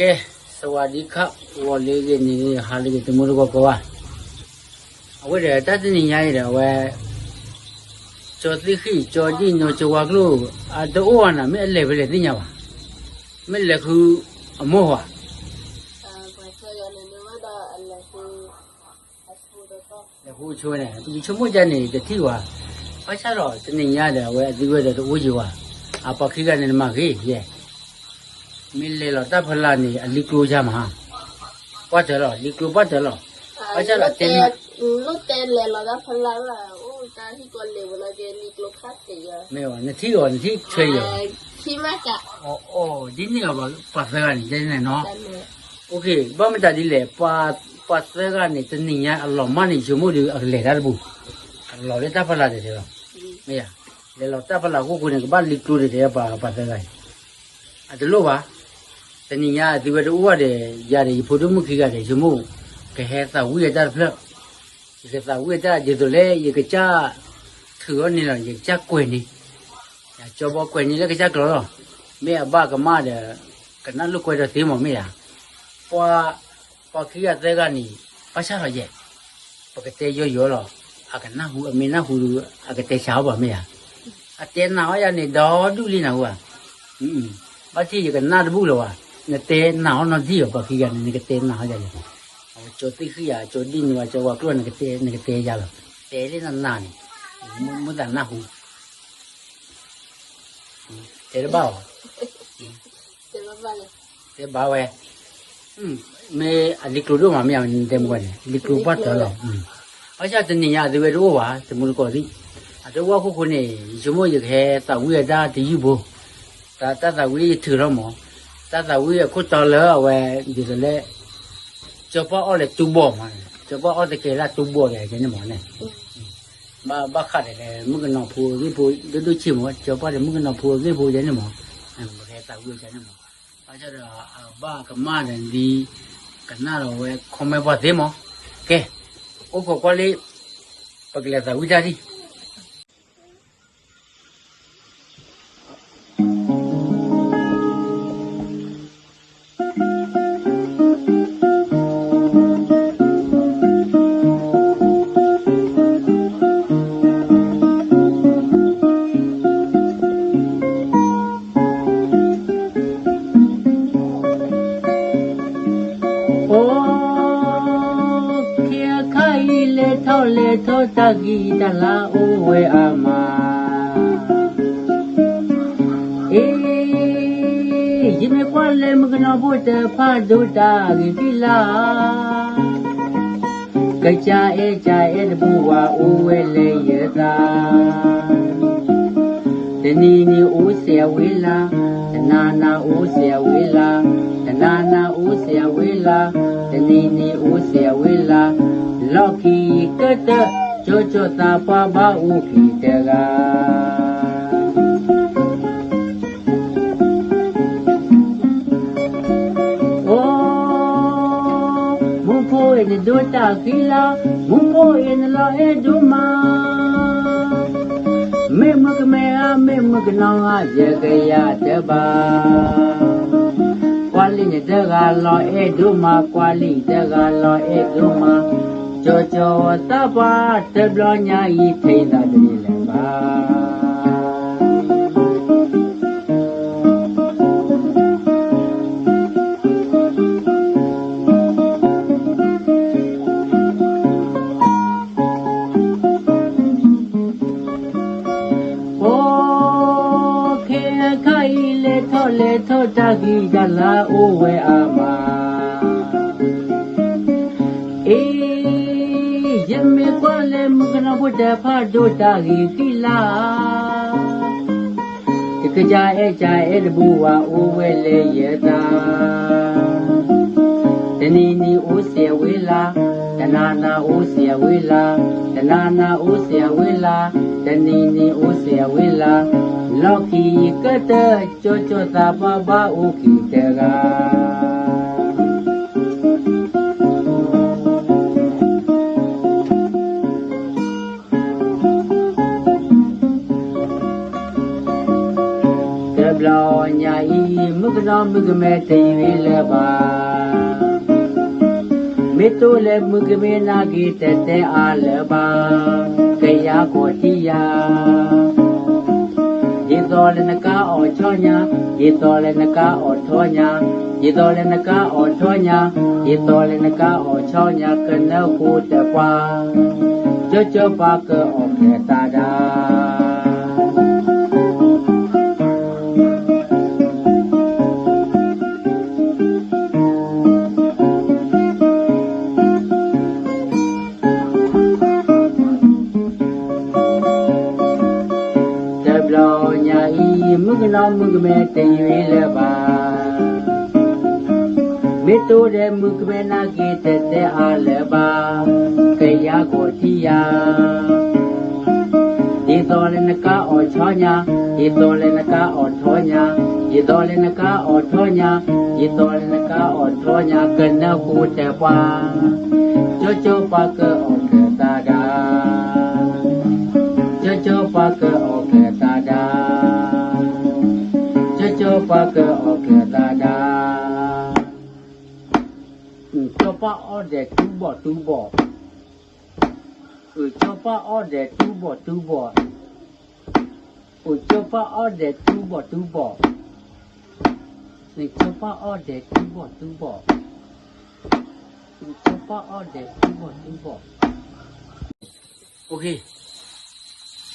ကဲ, စဝၤဒံခး, ဂီၤလၢအဂ့ၤ နံၤလၢအဂ့ၤ ဟါလၢအဂ့ၤ တမူတကိးကိးဂၤ, အဝဲဒီးတၢ်တနံၤညါအံၤဒီး အဝဲ ကၠီသ့ၣ်ဃံၣ် ကၠီဒံၣ်နိ ကၠီဝါကျိၣ် အတအိၣ်ဧါန့ၣ် မ့ၢ်အလဲၤဖဲလဲၣ်သ့ၣ်ညါဘၣ်, မ့ၢ်လဲၤဃုအမိၢ်ဧါ, လဲၤဃုဆိန့ၣ် ယဆိကမိၣ်ဒ်န့ၣ် တထံၣ်ဝဲ, ဘၣ်ဆၣ်ဒီးတနံၤညါဒီး အဝဲအသုဝဲဒီးတအိၣ်ယံၤဝဲ, အပှၤခံဂၤန့ၣ် နမၤဂ့ၤယဲ, မ့ၢ်လဲၤလီၤတၢ်ဖီလာ်န့ၣ် အလံၤကျိယါမး, ပှၢ်တၢၢ်လီၤ လံၤကျိပှၢ်တၢၢ်လီၤ, ဘၣ်ဆၣ်ဒီးတဲ မ့ၢ်နထံၣ်အီၤ နထံၣ်ထွဲအီၤ, အီၤ ဒ်န့ၣ်အီၤ ပှၤသၢဂၤန့ၣ် တဲန့ၣ်နီၤ, ဘၣ်မတၤဒ်လဲၣ်, ပှၤသၢဂၤန့ၣ် တနံၤညါအလီၤမၢ်န့ၣ် ယဆိကမိၣ်ဒီး အကလဲၤတၢ်တပူၤ, အလီၤလၢတၢ်ဖီလာ်တဲတဲလီၤ, မ့ၢ်ယါ, လဲၤလီၤတၢ်ဖီလာ်အခိၣ်ဃိန့ၣ် ကဘၣ်လံၤကျိတဲတဲပှၤသၢဂၤန့ၣ်, အတလိၣ်ဘၣ်, တနံၤညါအသုဝဲတအိၣ်ဘၣ်ဒီး ယၤဒီးယဖိဒိၣ်မုၣ်ခံဂၤဒီး ယဆိကမိၣ် ကဟဲသးဝံၣ်အတၢ်တဖျၢၣ်, ယကသးဝံၣ်အတၢ်ဒ်သိးလၢ ယကစၢ်ထုးအီၤန့ၣ်လီၤ ယကစၢ်ကွဲးန့ၣ်, ယကၠီဘီကွဲးန့ၣ်လၢကစၢ်ကျိာ်လီၤ, မ့ၢ်အဘၣ်ကမၣ်ဒီး ကနၣ်လိာ်ကွဲဒီးသ့မးမ့ၢ်ယါ, ပှၤ ပှၤခံဂၤသၢဂၤန့ၣ် ဘၣ်ဆၣ်ဒီးယဲ, ပကတဲယိယိလီၤ, အကနၢ်ဟူအမ့ၢ်နၢ်ဟူဒီး အကတဲဆါအီၤဘၣ်မ့ၢ်ယါ, အတဲနာ်အီၤယၤန့ၣ် ဒီဒူၣ်လံနၢ်ဟူဧါ, ဘၣ်ထံၣ်ယကနၣ်တဘူၣ်လၢၤဘၣ်, နတဲနာ်အီၤနီၢ်ဒံၣ်အီၤ ပှၤခံဂၤန့ၣ် နကတဲနာ်အီၤယၤန့ၣ်, အဝဲကၠီသ့ၣ်ဃံၣ်ယါ ကၠီဒံၣ်နွါ ကၠီဝါကျိၣ် နကတဲယၤလီၤ, တဲလၢနနာ်န့ၣ်, မုၢ်သးနၢ်ဟူ တဲတဘၣ်အီၤ, တဲဘၣ်ဝဲ, မ့ၢ်အလံၤကျိၤဒိၣ်မးမ့ၢ်ဧါ နတဲမူဝဲန့ၣ် လံၤကျိၤပှၢ်တၢၢ်လီၤ, ဘၣ်ဆၣ်တနံၤညါအသုဝဲတအိၣ်ဘၣ် တမူတကိးသ့ၣ်, အတအိၣ်အခိၣ်ဃိန့ၣ် ယဆိကမိၣ်ယကဟဲသးဝံၣ်အတၢ်တယုၢ်ဖိ, တၢ်သးဝံၣ်ယထုးလီၤမး, တၢ်သးဝံၣ်အခိၣ်တီလၢအဝဲ ဒ်သိးလၢ ကၠီပှၢ်အီၣ်လဲၤတူၢ်ဘီၣ်မး, ကၠီပှၢ်အီၣ်တကဲလၢတူၢ်ဘီၣ်ဒီးကဲန့ၣ်မးန့ၣ်, ဘၣ်ဘၣ်ဃးဒီးလၢ မုၣ်ကနီၤဖိအဂ့ၢ်ဖိဒိၣ်ဒိၣ်ဆံးမး, ကၠီပှၢ်ဒီးမုၣ်ကနီၤဖိအဂ့ၢ်ဖိယဲန့ၣ်မး, ပကဟဲသးဝံၣ်ကဲန့ၣ်မး, ဘၣ်ဆၣ်ဒီး အဘၣ်ကမၣ်ဒီးဒ် ကနၣ်ဒီးဝဲ comment ပှၤသ့မး, ကဲ, အိၣ်ခိးကွၢ်လံ, ပကလဲၤသးဝံၣ်တၢ်ဒံး အိၣ်, ခဲခါအံၤလဲၤထီၣ်လဲၤထီၣ်တၢ်ဂံၢ်တၢ်လၤအိၣ်ဝဲအါမး, အ့, ယမ့ၢ်ကွၢ်လၢမုၣ်ကနီၤဖိတဖၣ်ဒိၣ်တၢ်ဂ့ၤကံၣ်လါ ကစၢ်အဲၣ်ကစၢ်အဲၣ်တဘူၣ်ဝဲအိၣ်ဝဲလၢယသး, တနံၤနံၤအိၣ်စဲးဝဲလၢ, တနၤနၤအိၣ်စဲးဝဲလၢ, တနၤနၤအိၣ်စဲးဝဲလၢ, တနံၤနံၤအိၣ်စဲးဝဲလၢ, လီၢ်ခံကတၢၢ် ကၠီကၠီသးပှၢ်ဘၣ်အိၣ်က့ၤတဂၤ အိၣ်, မူဖိအံၤနဒိၣ်တၢ်ဃံလၤ, မူဖိအံၤနလီၤအဲၣ်ဒိၣ်မး, မ့ၢ်မုၣ်ကမဲဧါ မ့ၢ်မုၣ်ကနီၤဧါ ယကယၤတဘၣ်, ကွၢ်လံနတဂၤလီၤအဲၣ်ဒိၣ်မး ကွၢ်လံတဂၤလီၤအဲၣ်ဒိၣ်မး, ကၠီကၠီသးပှၢ်တဘျီညါအံၤ ထံၣ်သးတန့ၢ်လၢၤဘၣ် အိၣ်, ခဲအခါအံၤလဲၤထီၣ်လဲၤထီၣ်တၢ်ဂံၢ်တၢ်လၤအိၣ်ဝဲအါမး, အ့, ယမ့ၢ်ကွၢ်လၢမုၣ်ကနီၤဖိတဖၣ်ဒိၣ်တၢ်ဂ့ၤကံၣ်လါ တကစၢ်အဲၣ်ကစၢ်အဲၣ်တဘူၣ်ဝဲအိၣ်ဝဲလၢယသး, တနံၤနံၤအိၣ်စဲးဝဲလၢ, တနၤနၤအိၣ်စဲးဝဲလၢ, တနၤနၤအိၣ်စဲးဝဲလၢ, တနံၤနံၤအိၣ်စဲးဝဲလၢ, လီၢ်ခံကတၢၢ် ကၠီကၠီသးပှၢ်ဘၣ်အိၣ်က့ၤတဂၤ တဘျီညါအံၤ မုၣ် မုၣ်ကနီၤမုၣ်ကမဲတယုၢ်လၢၤဘၣ်, မ့ၢ်တိၢ်လၢမုၣ်ကမဲနၢ်က့ၤတဲတဲအါလၢၤဘၣ်, ကယၤကီၢ်ထံယၤ ဒ်သိးလၢနကအီၣ်ဆီညါ, ဒ်သိးလၢနကအီၣ်ထီညါ, ဒ်သိးလၢနကအီၣ်ထီညါ, ဒ်သိးလၢနကအီၣ်ဆီညါ ကနၢဃိတပှၢ်, ကၠီကၠီပှၤကအီၣ်ကဲသးဒၣ်. တဘျီညါအံၤ မုၣ်ကနီၤမုၣ်ကမဲတယုၢ်လၢၤဘၣ်, မ့ၢ်တိၢ်ဒီးမုၣ်ကမဲနၢ်က့ၤတဲတဲအါလၢၤဘၣ်, ကယၤကီၢ်ထံယၤ ဒ်သိးလၢနကအီၣ်ဆီညါ, ဒ်သိးလၢနကအီၣ်ထီညါ, ဒ်သိးလၢနကအီၣ်ထီညါ, ဒ်သိးလၢနကအီၣ်ထီညါ ကနၢဃိတပှၢ်, ကၠီကၠီပှၤကအီၣ်ကဲသးဒၣ်, ကၠီကၠီပှၤကအီၣ်ကဲသးဒၣ်, ကၠီကၠီပှၤကအီၣ်ကဲသးဒၣ်. ကၠီပှၤအီၣ်ဒဲးတူဘီၣ်တူဘီၣ်, အၢ ကၠီပှၤအီၣ်ဒဲးတူဘီၣ်တူဘီၣ်, အၢ ကၠီပှၤအီၣ်ဒဲးတူဘီၣ်တူဘီၣ်, န့ၣ်ကၠီပှၤအီၣ်ဒဲးတူဘီၣ်တူဘီၣ်, န့ၣ်ကၠီပှၤအီၣ်ဒဲးတူဘီၣ်တူဘီၣ်.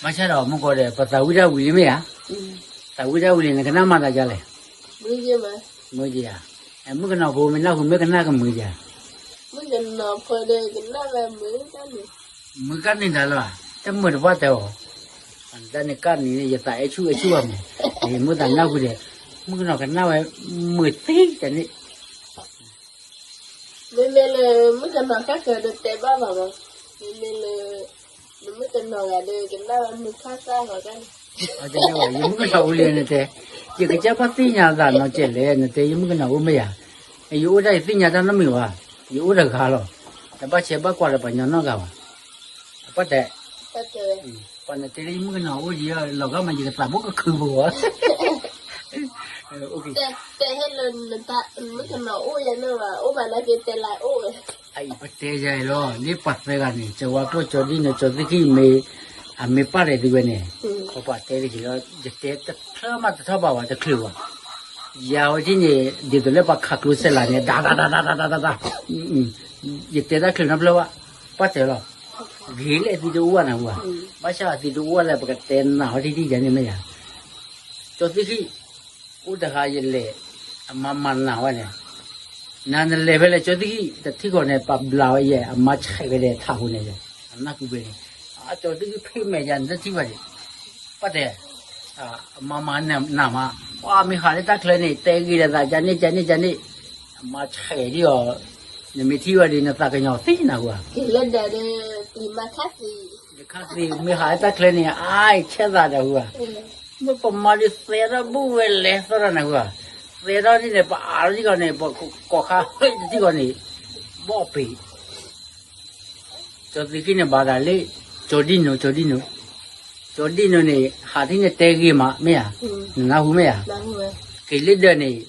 ဘၣ်ဆၣ်ဒီးမုၢ်ကီးဒီး ပသးဝံၣ်တၢ်ဝံၤလံမ့ၢ်ဧါ, သးဝံၣ်တၢ်ဝံၤလံ နကနၣ်မၤသးဒ်လဲၣ်, မုၢ်ကယၤ, မုၢ်ကနၣ်ဖိမ့ၢ်နၢ်ဟူမ့ၢ်ကနၣ်ကမုာ်ကယၤ, မုၢ်ကနီၤဖိဒီးကနၣ်ဝဲမုာ်တၢ်န့ၣ်, မုာ်ကနၣ်န့ၣ်တၢ်လီၤ, တမုာ်တပှၢ်တဲအီၤ, တၢ်န့ၣ်ကနၣ်န့ၣ် ယသးအဲၣ်ဆူၣ်အဲၣ်ဆူၣ်ဘၣ်မး, ယမုၢ်သးနၢ်ဟူဒီး, မုၢ်ကနီၤကနၣ်ဝဲမုာ်သ့တၢ်န့ၣ် မ့မ့ၢ်လၢ မုၣ်ကနီၤဃၣ်ဃၢၤဒီးတဲဘၣ်ဘၣ်မး, မ့မ့ၢ်လၢ နမုၣ်ကနီၤဂၤဒီးကနၣ်ဝဲမုာ်ခါဆၣ်ဂီၤကန့ၣ်, ယမုၣ်ကနီၤအိၣ်လံနတဲ, ယကစၢ်ဘၣ်သ့ၣ်ညါသးနီတစဲးလဲၣ် နတဲယမုၣ်ကနီၤအိၣ်မ့ၢ်ဧါ, ယအိၣ်ဒၣ်ယသ့ၣ်ညါတၢ်နီတမံၤဘၣ်, ယအိၣ်တဂၤလီၤ, တဘၣ်ဆဲးဘၣ်ကွၢ်ဒီးပှၤညီနီတဂၤဘၣ်, ပှၤတဲ ပှၤနတဲလၢယမုၣ်ကနီၤအိၣ်ဒံးလီၤဂာ်မး ယကသးဘိကခုပဂီၢ် တဲဟဲလၢနတၢ်မုၣ်ကနီၤအိၣ်ယၤန့ၣ်ဘၣ် အိၣ်ဘၣ်နာ်က့တဲလၢအိၣ်ဝဲ, အအံၤပတဲယၤအံၤလီၤ လၢပှၤသၢဂၤန့ၣ် ကၠီၤဝါကျိၣ် ကၠီၤဒံၣ်နိ ကၠီၤသ့ၣ်ခံမ့ၢ် အမ့ၢ်ပာ်ရဲၣ်သုဝဲန့ၣ် ပပှၤတဲတဂ့ၤလီၤ ယတဲတဖျၢၣ်မးတထီၣ်ဘၣ်ဝဲတချုးဘၣ်, ယၤဝဲဒ်န့ၣ် ဒ်သိးလၢပှၤခးကျိစဲးလးန့ၣ် ဒၣ်ဒၣ်ဒၣ်ဒၣ်ဒၣ်ဒၣ်ဒၣ်ဒၣ်, ယတဲတၢ်ချုးနီတဖျၢၣ်ဘၣ်, ပှၤတဲလီၤ, ဂ့ၤလၢအသံတအိၣ်ဘၣ်နၢ်ဟူဧါ, ဘၣ်ဆၣ်အသံတအိၣ်ဘၣ်လၢပကတဲနၢ်ဟူထံထံယၤန့ၣ်မ့ၢ်ယၤ, ကၠီၤသ့ၣ်ခံ အိၣ်တဟါယလဲၤ အမါမၤနၢ်ဝဲန့ၣ်, နၤနလဲၤဖဲလဲၣ် ကၠီၤသ့ၣ်ခံ တထံၣ်ဃီန့ၣ် ပှၤဘျးဝဲယဲၢ် အမါဆဲးဝဲဒီးထးဖိန့ၣ်, အနၢ်ကူဘ့ၣ်န့ၣ်, အကၠီၤသ့ၣ်ခံဖ့ၣ်မဲာ်ယၤ နတထံၣ်ဘၣ်ဒံး, ပှၤတဲ, အမါမၤနၢ်မး, ပှၤမ့ၢ်ဟးလၢတၢ်ချၢန့ၣ် တဲဂ့ၤဒီးသး ကန့ၣ်ကန့ၣ်ကန့ၣ်, အမါဆဲးဒံးအီၤ, နမ့ၢ်ထံၣ်ဝဲဒီး နသးကညီၤသ့နၢ်ဟူဧါ, ယခါသ့မ့ၢ်ဟးလၢတၢ်ချၢန့ၣ် အါအံၤဆဲးသးနၢ်ဟူဧါ မ့ၢ်ပမါဒုးသဲထီၣ်ဘူၣ်ဝဲလဲၤသီထီၣ်နၢ်ဟူဧါ, သဲထီၣ်ဒ်န့ၣ် ပအါထံၣ်ဃီန့ၣ် ပကိးခါဟဲတထံၣ်ဃီန့ၣ်, ဘီၣ်ပ့ၤ, ကၠီၤသ့ၣ်ခံန့ၣ်ဘၣ်သးလၢ ကၠီၤဒံၣ်နိ ကၠီၤဒံၣ်နိ, ကၠီၤဒံၣ်နိန့ၣ် ဟးထံၣ်န့ၣ်တဲဂ့ၤမး မ့ၢ်ဧါ, နနၢ်ဟူမ့ၢ်ဧါ, က့ၤလၢဒၢးန့ၣ်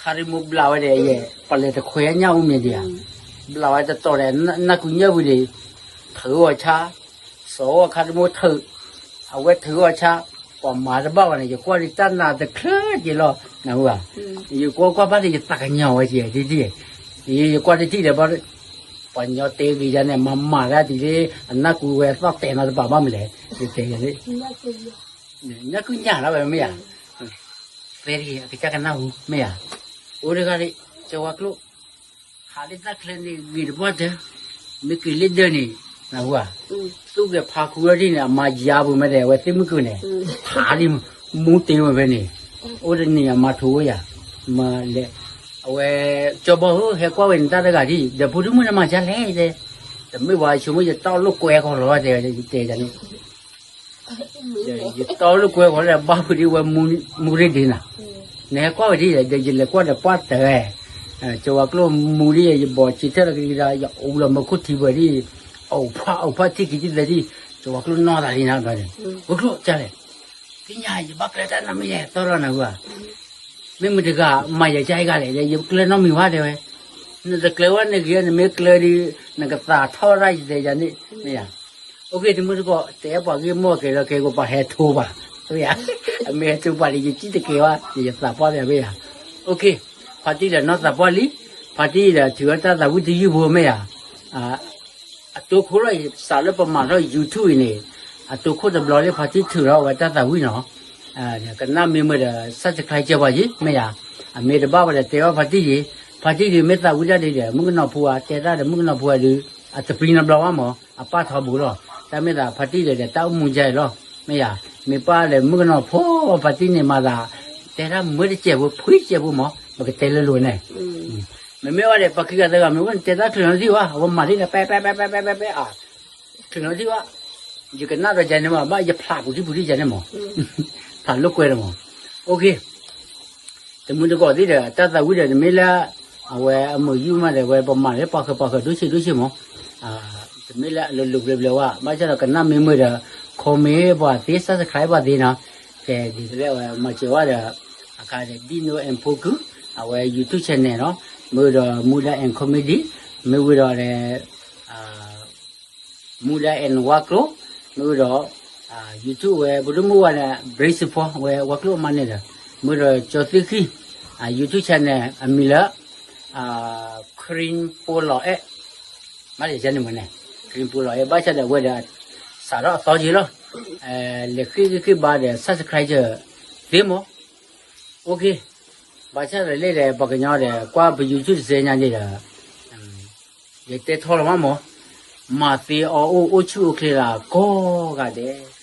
ခါရံမိၢ်ဘျးဝဲဒီးယဲၢ် ပလဲၤတခွဲညၣ်အူမ့ၢ်ဒံးဧါ, ဘျးဝဲတတီၤဒီး နၢ်ကူညၢ်ဝံၤန့ၣ်, ထုးအီၣ်ဆါ, စီၤအီၣ်ခါရံမိၢ်ထုး, အဝဲထုးအီၣ်ဆါ, ပှၤမၤတဘၣ်ဘၣ်န့ၣ် ယကွၢ်ဒံးတၢ်နးတချုးက့ၤလီၤ နၢ်ဟူဧါ, ယကွၢ်ကွၢ်ဘၣ်ဒီး ယသးကညီၤဝဲကဲဒ်ဒ်, ယကွၢ်တထံၣ်ဒီး ပှၤညီတဲဂ့ၤယၤန့ၣ် မၤမၤဒၣ်ဒ်လၢ အနၢ်ကူဝဲသီၣ်တဲာ်နီတပၤဘၣ်မနုၤလဲၣ်, ယတဲယၤန့ၣ်, နၢ်ကူညၣ်လီၤဝဲမ့ၢ်ဧါ, သဲတဂ့ၤ အကစၢ်ကနၢ်ဟူမ့ၢ်ဧါ, အိၣ်တဂၤဒံး ကၠီၤဝါကျိၣ် ဟးလၢတၢ်ချၢန့ၣ် ဂ့ၤတဘျီတၢၢ်, မ့ၢ်က့ၤလၢဒၢးန့ၣ် နၢ်ဟူဧါ, သူၣ်ဂဲၤဖးခူလီၤဒ်န့ၣ် အမါယါပူၤမ့ၢ်ဒီး အဝဲသ့ၣ်မုၣ်ကၢန့ၣ်, ဖးဒ်မူတ့ၢ်ဝဲဖဲန့ၣ်, အိၣ်တနံၤ အမါထိးဝဲယၤ, မၤလဲၤ, အဝဲ, ကၠီၤဘီဧၢ ဟဲကွၢ်ဝဲန့ၣ်တၢ်တဂၤဒ်, ဒီးဖိဒိၣ်မုၣ်န့ၣ်မၤဒ်လဲၣ်တဲ, တမ့ၢ်ဝဲဆိကမိၣ် ယတီၢ်လိာ်ကွဲဃီလီၤတဲ, ယတဲယၤန့ၣ် ယတီၢ်လိာ်ကွဲဃီလၢဘၣ်ဖုးဒ်ဝဲမူရ့ၣ်ဒ့နၤ, နဟဲကွၢ်ဝဲဒ်လဲၣ် ဒီးယလဲၤကွၢ်ဒီးပှၢ်တၢၢ်, ကၠီၤဝါကျိၣ်မူဒ်ယဘီးစံးထၢၣ်လီၤကဒီး ယအိၣ်လီၤမၢခိၣ်ထံပှဲၤဒ်, အိၣ်ဖးအိၣ်ဖးထံၣ်က့ၤတံၢ်သဲဒ်, ကၠီၤဝါကျိၣ်နီၢ်သးလံနၤဘျီန့ၣ်, ဝဲကျိၣ်ကလဲၣ်, သ့ၣ်ညါယဘၣ်ကျဲတၢ်နီတမံၤလဲၣ် သီၣ်ထီၣ်နၢ်ဟူဧါ, မ့ၢ်မတၤတဂၤမၤယၤကါအံၤဂၤလဲၣ်, ယကျၢၤနီတမံၤဘၣ်တဲဝဲ, နတကျၢၤဝဲန့ၣ်ဂ့ၤ, နမ့ၢ်ကျၢၤဒီး နကသးထီၣ်ဝဲဒၣ်ယတဲယၤန့ၣ်, မ့ၢ်ယၤ, အိၣ်ခ့ တမုၢ်တကိး တဲပှၤဂ့ၢ်မိၢ်ကဲၤဒီးကဲကပၤဟဲထိပၤ, မ့ၢ်ယၤ, အမ့ၢ်ဟဲထိပၤဒီး ယစံၣ်တကဲဘၣ် ယသးပှၢ်ဒီး မ့ၢ်ယၤ, အိၣ်ခ့, ဖါတံၢ်ဒီးနီၢ်သးပှၢ်လံ, ဖါတံၢ်ဒီးထုးဝဲတၢ်သးဝံၣ်တယုၢ်ဖိ မ့ၢ်ယၤ, အတိခိၣ်လီၤ စးလၢပမၤထီၣ် YouTube အံၤန့ၣ်, အတိခိၣ်တဘျီလၢဖါတံၢ်ထုးထီၣ်ဝဲတၢ်သးဝံၣ်နီၤ, ကနၣ်မ့ၢ်မုာ်ဒီး subscribe ကဲပှၤယံၤ မ့ၢ်ယၤ, အမ့ၢ်တဘၣ်ဝဲဒီးတဲဘၣ်ဖါတံၢ်ယံၤ, ဖါတံၢ်ဒုးမ့ၢ်သးဝံၣ်တၢ်ဒုးဒီး မုၣ်ကနီၤဖိဧါ တဲတၢ်ဒီးမုၣ်ကနီၤဖိဧါဒုး, အတပျံၤနီတဘျီဘၣ်မး အပၢ်ထီဘိလီၤ, တၢ်မ့ၢ်သးဖါတံၢ်ဒီး တၢ်အိၣ်မူယါအံၤလီၤ, မ့ၢ်ယၤ, မ့ၢ်ပၢ်ဒီးမုၣ်ကနီၤဖိ ဖါတံၢ်န့ၣ်မၤသး, တဲတၢ်မုာ်တစဲးဖိ ဖှံတစဲးဖိမး ပကတဲလိၤလိၤန့ၣ် မ့မ့ၢ်ဝဲဒီး ပှၤခံဂၤသၢဂၤ မ့ၢ်အိၣ်န့ၣ်တဲတၢ်ချုးလီၤတံၢ်ဘၣ် အဝဲမၤဒ်န့ၣ် ပဲပဲပဲပဲပဲပဲ ချုးလီၤတံၢ်ဘၣ်, ယကနၣ်ဒီးယၤန့ၣ်မး ဘၣ်ယဖျးပူၤထံပူၤထံယၤန့ၣ်မး, ဖျးလိာ်ကွဲဒီးမး, အိၣ်ခ့, တမုၢ်တကိးသ့ၣ်ဒီး တၢ်သးဝံၣ်ဒီး တမ့ၢ်လၢ အဝဲအမုာ်ယုၢ်မးဒီး အဝဲပမၤလၢပှၤဃၢၤပှၤဃၢၤဒိၣ်ဆံးဒိၣ်ဆံးမး, တမ့ၢ်လၢအလိၤလိၤဘျဲဘျဲဝဲ ဘၣ်ဆၣ်ဒီးကနၣ်မ့ၢ်မုာ်ဒီး comment ပှၤသ့ subscribe ပှၤသ့နီၤ, ကဲဒ်သိးလၢအဝဲမၤစၢၤဝဲဒီး အခါဒီး ဒံၣ်နိ and ဖိကု, အဝဲ YouTube channel နီၤ, မ့ၢ်ဝံၤဒီး မူဒါ and comedy, မ့ၢ်ဝံၤဒီး မူဒါ and ဝါကျိ, မ့ၢ်ဝံၤဒီး YouTube ဝဲ ပဒိၣ်မုၣ်ဝါန့ၣ် ဘြ့းစဖီ ဝဲဝါကျိအမါန့ၣ်ဒီး, မ့ၢ်ဝံၤဒီး ကၠီၤသ့ၣ်ဃံ, YouTube channel အမံၤလၢ ခရံာ်ပိလီၤအဲၣ်, မ့ၢ်ယၤန့ၣ်မ့ၢ်န့ၣ်, ခရံာ်ပိလီၤအဲၣ် ဘၣ်ဆၣ်ဒီးအဝဲဒီး စးထီၣ်အသီက့ၤလီၤ, လဲၤဃ့ၢ်ဂံၢ်ဃ့ၢ်ဘါဒီး subscribe သ့မး, အိၣ်ခ့, ဘၣ်ဆၣ်ဒီးလၢဒီး ပှၤကညီဒီး ကွၢ်ပ YouTube တစဲညါန့ၣ်ဒီး ယတဲထီလီၤမးမး, မၤသ့အီၤအိၣ်အိၣ်ဆူၣ်အိၣ်ချ့လၢကိးဂၤဒဲး